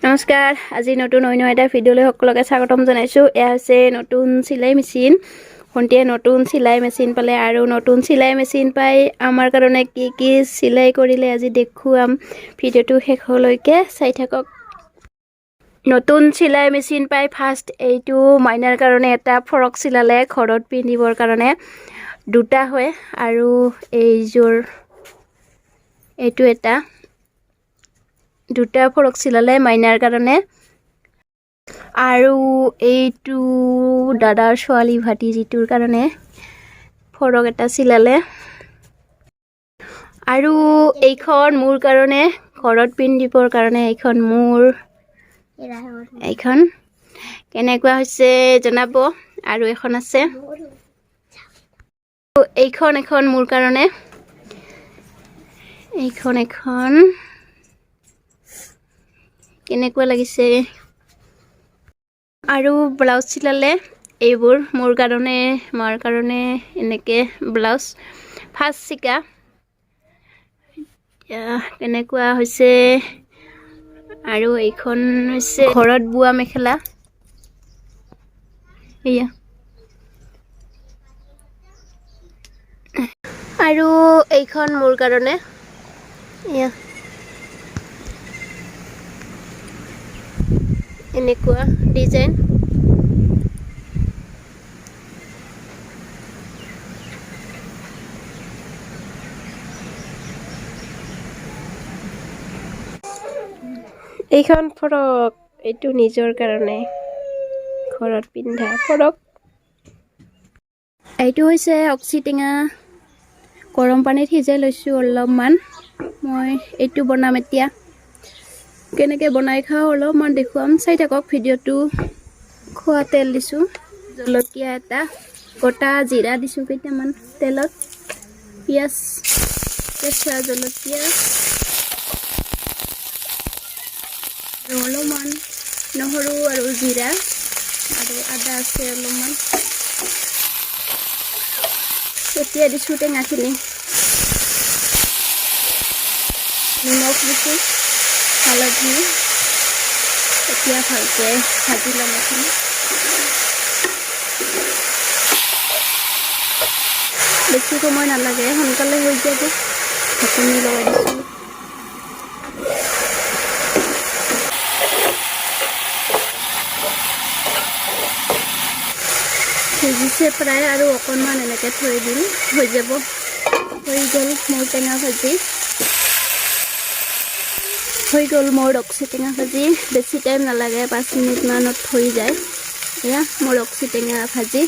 নমস্কাৰ, আজি নতুন অন্য এটা ভিডিঅ'লৈ সকলোকে স্বাগতম জনাইছোঁ। এয়া হৈছে নতুন চিলাই মেচিন। ভণ্টিয়ে নতুন চিলাই মেচিন পালে আৰু নতুন চিলাই মেচিন পাই আমাৰ কাৰণে কি কি চিলাই কৰিলে আজি দেখুৱাম। ভিডিঅ'টো শেষলৈকে চাই থাকক। নতুন চিলাই মেচিন পাই ফাৰ্ষ্ট এইটো মাইনাৰ কাৰণে এটা ফ্ৰক চিলালে, ঘৰত পিন্ধিবৰ কাৰণে। দুটা হয় আৰু এইযোৰ এইটো এটা, দুটা ফ্ৰক চিলালে মাইনাৰ কাৰণে। আৰু এইটো দাদাৰ ছোৱালী ভাতিজীটোৰ কাৰণে ফৰক এটা চিলালে। আৰু এইখন মোৰ কাৰণে, ঘৰত পিন্ধিবৰ কাৰণে এইখন মোৰ। এইখন কেনেকুৱা হৈছে জনাব। আৰু এখন আছে, এইখন এখন মোৰ কাৰণে। এইখন এখন কেনেকুৱা লাগিছে? আৰু ব্লাউজ চিলালে এইবোৰ মোৰ কাৰণে, মাৰ কাৰণে, এনেকৈ ব্লাউজ ফাৰ্ষ্ট চিকা। এতিয়া কেনেকুৱা হৈছে? আৰু এইখন হৈছে ঘৰত বোৱা মেখেলা, এয়া। আৰু এইখন মোৰ কাৰণে, এয়া এনেকুৱা ডিজাইন। এইখন ফৰক, এইটো নিজৰ কাৰণে ঘৰত পিন্ধা ফৰক। এইটো হৈছে অক্সি টেঙা, গৰম পানীত সিজাই লৈছোঁ অলপমান। মই এইটো বনাম এতিয়া। কেনেকৈ বনাই খাওঁ অলপমান দেখুৱাম, চাই থাকক ভিডিঅ'টো। খোৱা তেল দিছোঁ, জলকীয়া এটা, গোটা জিৰা দিছোঁ কেইটামান তেলত, পিঁয়াজ, কেঁচা জলকীয়া আৰু অলপমান নহৰু আৰু জিৰা আৰু আদা আছে অলপমান। এতিয়া দিছোঁ টেঙাখিনি, নিমখ দিছোঁ, হালধি। এতিয়া ভালকৈ ভাজি ল'ম এইখিনি। বেছি সময় নালাগে, সোনকালে হৈ যাব। ঢাকনি লগাই দিছোঁ। সিজিছে প্ৰায়, আৰু অকণমান এনেকৈ থৈ দিম, হৈ যাব। হৈ গ'ল মোৰ টেঙা ভাজি, হৈ গ'ল মোৰ ৰক্সি টেঙা ভাজি। বেছি টাইম নালাগে, 5 মিনিটমানত হৈ যায়। এয়া মোৰ ৰক্সি টেঙা ভাজি।